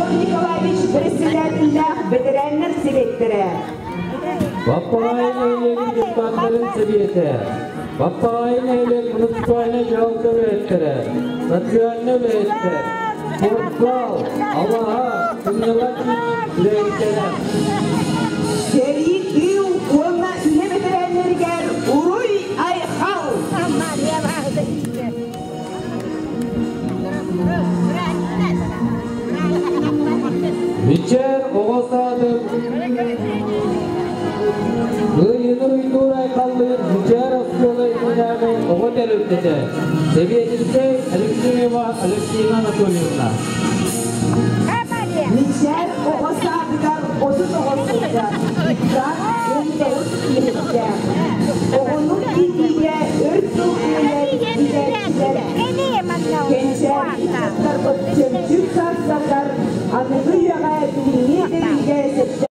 Егор Николаевич председателлээх бэтэрээннэр сэбиэттэрэ. Баппаҕай нэһилиэгин депутаттарын сэбиэтэ, Баппаҕай нэһилиэк муниципальнай дьаһалта үлэһиттэрэ, социальнай үлэһиттэр, спортзал, алаһа, сынньалаҥ үлэһиттэрэ. Сэрии тыыл уонна үлэ бэтэрээннэригэр уруй-айхал! Мичээр оҕо саадын Кыайыыны уйдуур айхаллыыр Мичээр оскуола иннинээҕи оҕо тэрилтэтэ сэбиэдиссэй Алексеева Алексеевна Анатольевна. Мичээр оҕо саадыгар 30 оҕо сылдьар, 19 үлэһиттээх. Оҕону иитиигэ өр сыл үлэлээбит иитээччилэр кэнчээри ыччаттарбыт чөмчүүк саастарыгар аныгы үйэҕэ билиҥҥи ирдэбилгэ сөптөөх.